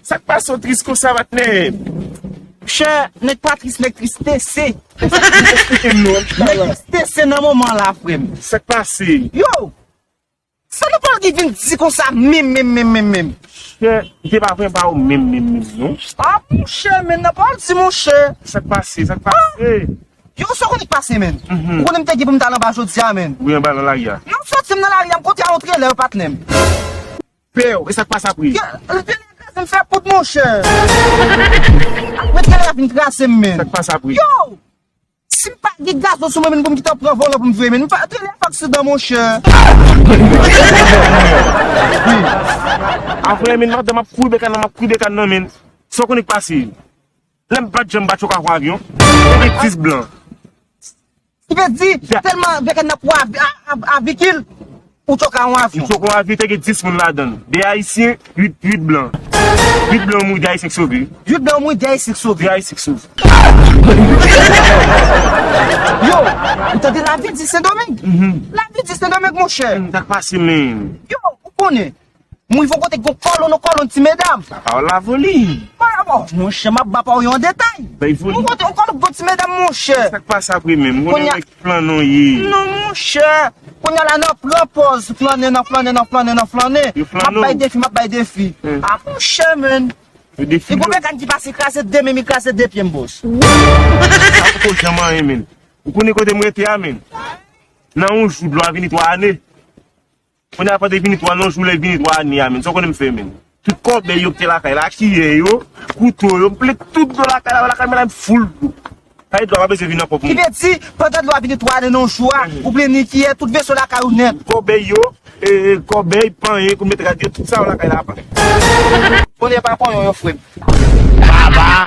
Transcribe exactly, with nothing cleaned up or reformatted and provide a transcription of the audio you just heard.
Sa k pase w tris konsa, patnè? Chè, nèg pa tris, nèg tristese. Esplike m non, Nèg tristese nan moman la, frè m. Sa k pase? Yo! Sa nan pral ki vin di konsa menm, menm, menm, menm, menm. Chè, m te pa pran pa ou menm, menm, menm, non. Ah, monchè, men nan pral di, monchè. Sa k pase? Sa k pase? Yo, sa w konnen k pase, men. Ou konnen m te gen pou m t al anba jodi a, men. Ou anba nan lari a. Non, m soti m nan lari a, m kontre a yon trelè, patnè m. Pè, e sa k pase apre? Yo, l vin kraze m fè poud, monchè. Apre trelè a vin kraze m, men. Sa k pase apre? Yo! Si m pa gen gazon sou mwen, men pou m gentan pran volan pou m vire, men. M pa trelè a fè aksidan, monchè. Apre, men, madanm ap kouri bèkàn nan, m ap kouri bèkàn nan, men. Sa w konnen k pase? Lè m bat jan m bat yo ka fè avyon. Te gen dis blan. Ki vle di, tèlman bèkàn nan pou avi, a, a, avikil, ou tchoke a yon avyon. M tchoke yon avyon, te gen dis moun ladan l. De ayisyen, uit, uit blan. Uit blan mouri, de ayisyen k sove. Uit blan mouri, de ayisyen k sove. De ayisyen k sove. Yo, ou tande lavi di Sendomeng? Lavi di Sendomeng, monchè. Sa k pase, men? Yo, ou konnen. M rive yon kote k gon kòlonn, yon kòlonn ti medam. Pawòl la voli. Bon, monchè, m ap ba pa w yon detay. Bay voli. M rive yon kote yon kòlonn k gon ti medam, monchè. Sa k pase apre menm? M konnen nèg flannen w ye. Non, monchè. Kounye a la, n ap pran pòz, flannen, n ap flannen, n ap flannen, n ap flannen. M ap bay defi, m ap bay defi. Ah, monchè, men. Li gon bèkàn ki pase kraze de men m, li kraze de pye m, bòs. Sa poko janm anyen, men. Ou konnen kote m rete a, men. Nan yon jou, dlo a vini twa ane. Kounye a, pandan l vini twa, nan jou lè l vini twa ane a, men. Sa w konnen m fè, men. Tout kòbèy yo ki te lakay la, kiyè yo, kouto yo, m plen tout dlo lakay la, lakay mwen la, m foul dlo. Sa vle di dlo a pa bezwen vin ankò pou mwen. Ki vle di, pandan dlo a vini twa ane nan yon jou a, ou plen ni kiyè, tout veso lakay ou nèt. Kòbèy yo, e, e, kòbèy, panyen, kou met rad yo, tout sa yo lakay la pa. Konnen pa panyen yo, frè m. Baba!